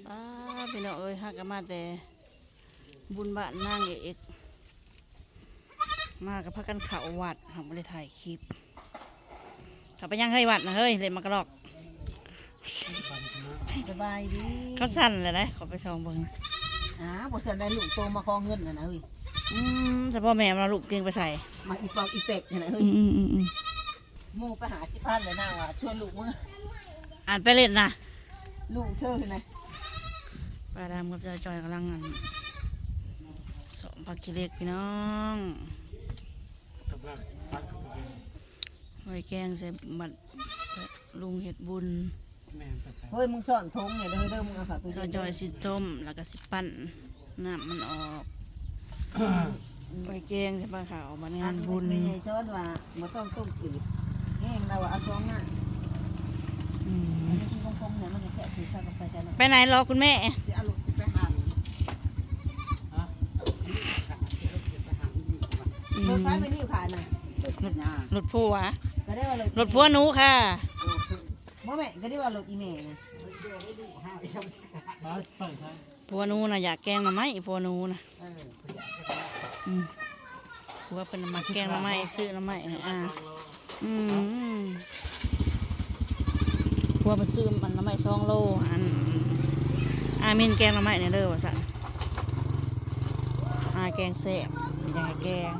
ປ້າ ພີ່ນ້ອງເອີຍ ຫາກະມາແຕ່ບຸນບ້ານນາງເອກ ມາກະພາກັນເຂົ້າວັດ ຫາກບໍ່ໄດ້ຖ່າຍຄລິບ. ເຂົ້າໄປຍັງເຮີ້ຍ ວັດນະເຮີ້ຍ ເຫຼັ້ນໝາກກະລອກ. ສະບາຍດີ. ເຂົາສັ່ນແລ້ວໄດ໋ ເຂົາໄປສ່ອງເບິ່ງ. ອ້າວ ບໍ່ສັ່ນໄດ໋ ລູກໂຕມາຂໍເງິນຫັ້ນນະເຮີ້ຍ. ອືມ ສະເພາະແມ່ມັນເອົາລູກຕົວເອງໄປໃສ່ ມາອີປອກອີແປກຫັ້ນນະເຮີ້ຍ. ອືມໆໆໆ ໝູ່ໄປຫ້າສິບພັນແລ້ວນາງວ່າຊວນລູກເມືອ ອັນໄປເຫຼັ້ນນະ ລູກເທີຫັ້ນນະ. ປ້າດຳກັບຍາຍຈ່ອຍກຳລັງ ອັນ ສອມຜັກຂີ້ເຫຼັກພີ່ນ້ອງ ໄວ້ແກງໃສ່ບັດລຸງເຮັດບຸນ. ແມ່ນ ໄປໃສ່ ເຮີ້ຍ ມຶງຊ້ອນຖົງນີ້ເດີ ເດີ ມຶງເອົາເຂົ້າຕູ້ເຢັນເດີ. ຍາຍຈ່ອຍຊິຕົ້ມ ແລ້ວກະຊິປັ່ນ ນ້ຳມັນອອກ ໄປແກງໃສ່ປາຂາວ ບັດງານບຸນ. ແມ່ໃຫຍ່ສອນວ່າບໍ່ຕ້ອງຕົ້ມຈືດແຮງ ລາວວ່າເອົາສອງນ້ຳ. ອືມ ອັນນີ້ຄືຄົງໆ ນີ້ມັນຈະແຊບຄື ພາກັນໄປໃສ່ນ້ຳ. ໄປໄຫນລອ ຄຸນແມ່? ຊິເອົາລົດໄປຫາ ຮະ? ອືມ ລົດໃຜໄປນີ້ຂາຍນະ? ລົດ ລົດຜົວ ກະໄດ້ວ່າລົດ ລົດຜົວໜູຄ່ະ. ບໍ່ແມ່ນ ກະໄດ້ວ່າລົດອີແມ່ນະ. ຜົວໜູນະ ຢາກແກງໜໍ່ໄມ້ ຜົວໜູນະ. ເອີ ອືມ ຜົວເພິ່ນມັກແກງໜໍ່ໄມ້ ຊື້ໜໍ່ໄມ້ໃຫ້ອາ. ອືມ ຜົວເພິ່ນຊື້ອັນໜໍ່ໄມ້ສອງໂລ ອັນ ອາມິນແກງໜໍ່ໄມ້ແດ່ເດີວ່າຊັ້ນ ອາແກງແຊບ ຢາກໃຫ້ແກງ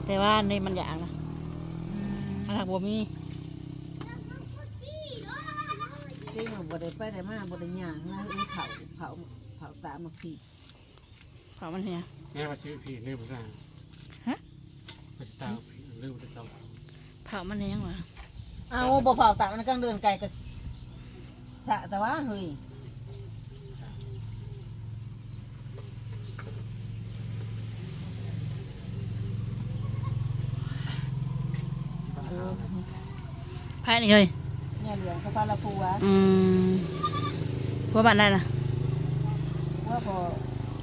ແຕ່ວ່າອັນນີ້ມັນຢາກນະ. ອືມ ອັນນັ້ນບໍ່ມີ. ເຈົ້າບໍ່ໄດ້ໄປໄດ້ມາ ບໍ່ໄດ້ຍ່າງນະ. ເອີ ເຜົາ ເຜົາ ເຜົາຕາມາພີ້ ເຜົາມັນເຫື່ອ. ແມ່ວ່າຊິພີ້ເລີຍບໍ່ຊະ. ຮະ? ວ່າຊິຕາພີ້ເລີຍບໍ່ຊະ. ເຜົາມັນແຮງຫວາ? ເອົາ ບໍ່ເຜົາຕາກໃນກາງເດີນໄກກະຊະຕະຫວາເຮີ້ຍ. ໃຜນີ້ເຮີ້ຍ? ຍາຫຼວງສະພາລະຜົວ. ອືມ ຜົວບ້ານໃດນະ? ຜົວພໍ່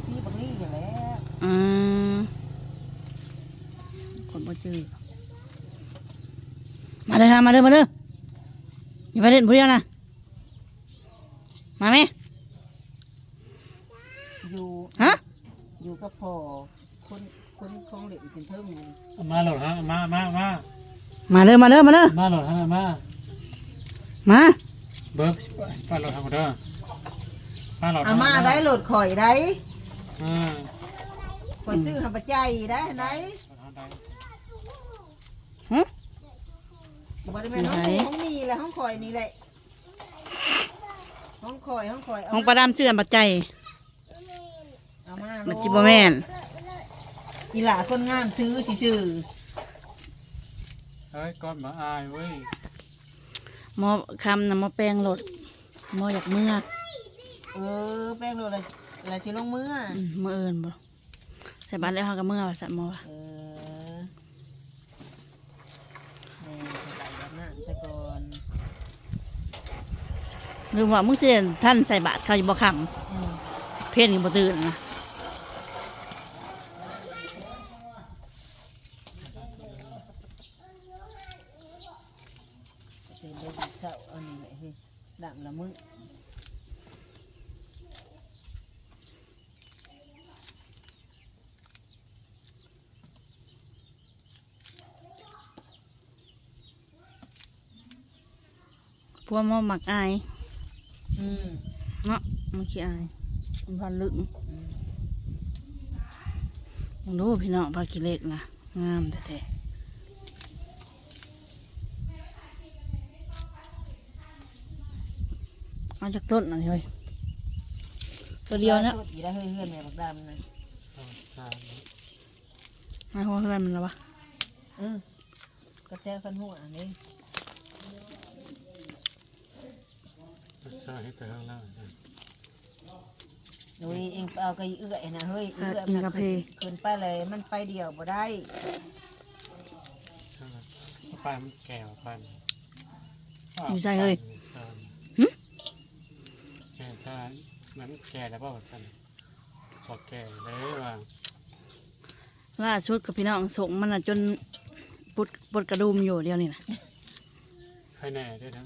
ຊີບັກລີຫັ້ນແຫຼະ. ອືມ ຄົນບໍ່ຈື່. ມາເດີ ມາເດີ ມາເດີ ຢ່າໄປຫຼິ້ນຜູ້ດຽວນະ. ມາແມ່. ຢູ່ ຮະ? ຢູ່ກັບພໍ່ ຄົນ ຄົນຂອງຫຼິ້ນຂຶ້ນເທິງ. ມາໂລດ ມາ ມາ ມາ ມາເດີ ມາເດີ ມາເດີ ມາໂລດ ມາ ມາ ມາ. ເບີ ໄປໂລດເຮົາເດີ ໄປໂລດ ອາ ມາໄດ້ໂລດຂ້ອຍໄດ້. ອືມ ຂ້ອຍຊື້ໃຫ້ປ້າໃຈໄດ້ ຫັ້ນໄດ໋. ຫຶ? ບໍ່ໄດ້ແມ່ນຂອງ ຂອງມີແຫຼະ ຂອງຂ້ອຍນີ້ແຫຼະ. ຂອງຂ້ອຍ ຂອງຂ້ອຍ ຂອງປ້າດຳເຊື່ອບັດໃຈ. ເອົາມາ ມັນຊິບໍ່ແມ່ນ ອີຫຼ້າຄົນງາມຖືຊື່ໆ. ເຮີ້ຍ ກ່ອນມາອາຍເວີຍ. ໝໍຄຳນະ ໝໍແປງໂລດ ໝໍຢາກເມືອ. ເອີ ແປງໂລດລະ ລະຊິລົງເມືອ. ອືມ ມື້ອື່ນບໍ? ໃສ່ບາດແລ້ວເຮົາກະເມືອວ່າຊັ້ນໝໍວ່າ. ເອີ ແມ່ນ ໃສ່ບາດອາບນ້ຳຊະກ່ອນ. ຫຼືວ່າມຶງຊິທັນໃສ່ບາດເຂົາຢູ່ບໍ່ຄ່ຳ? ອືມ ເພນຍັງບໍ່ຕື່ນນະ. ເປັນເດີເຊົ້າ ອັນນີ້ແຫຼະເຮີ້ຍ ດຳລະມື້. ພວກໝໍມັກອາຍ. ອືມ ເນາະ ມັນຂີ້ອາຍ ມັນພັນລຶກ. ອືມ ເບິ່ງດູພີ່ນ້ອງ ຜັກຂີ້ເຫຼັກນະ ງາມແທ້ໆ. ເອົາຈັກຕົ້ນອັນນີ້ເຮີ້ຍ? ໂຕດຽວນະ. ຫຼາຍຕົ້ນອີກແລ້ວເຮີ້ຍ ເຮືອນແມ່ບັກດຳນະ. ໃນຫົວເຮືອນມັນລະວະ? ເອີ ກະແຈຄັນຫົວອັນນີ້. ສາເຮັດແຕ່ເຮືອນລາວ. ໂອ້ຍ ເອັງໄປເອົາກະເອື້ອຍນະເຮີ້ຍ. ເອື້ອຍ ເອີ ນະ ຂຶ້ນ ຂຶ້ນໄປເລີຍ ມັນໄປດຽວບໍ່ໄດ້. ໄປມັນແກ່ວໄປ. ຢູ່ໃສເຮີ້ຍ? ຫຶ? ແກ່ຊະ ມັນແກ່ແລ້ວບໍ່ວ່າຊັ້ນ. ພໍແກ່ເລີຍວ່າ ລ່າສຸດກະພີ່ນ້ອງ ສົງມັນນະຈົນປົດ ປົດກະດຸມຢູ່ດຽວນີ້ນະ. ໃຄແນ່ເດ້ທັງ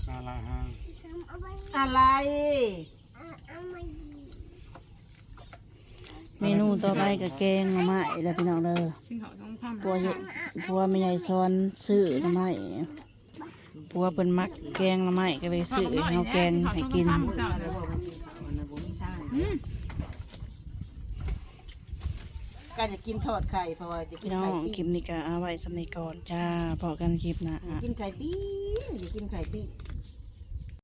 ອະໄລ? ເມນູຕໍ່ໄປກໍແກງໜໍ່ໄມ້ແລ້ວພີ່ນ້ອງເດີ. ຜົວເຮັດ ຜົວແມ່ໃຫຍ່ສອນຊື້ໜໍ່ໄມ້ ຜົວເພິ່ນມັກແກງໜໍ່ໄມ້ ກໍເລີຍຊື້ໃຫ້ເຮົາແກງໃຫ້ກິນ. ກໍຈະກິນທອດໄຂ່ ເພາະວ່າຈະກິນໄຂ່ ພີ່ນ້ອງ ຄລິບນີ້ກໍເອົາໄວ້ສ່ຳນີ້ກ່ອນຈ້າ. ພໍ້ກັນຄລິບໜ້າ. ກິນໄຂ່ປີ້ງ ກິນໄຂ່ປີ້ງ.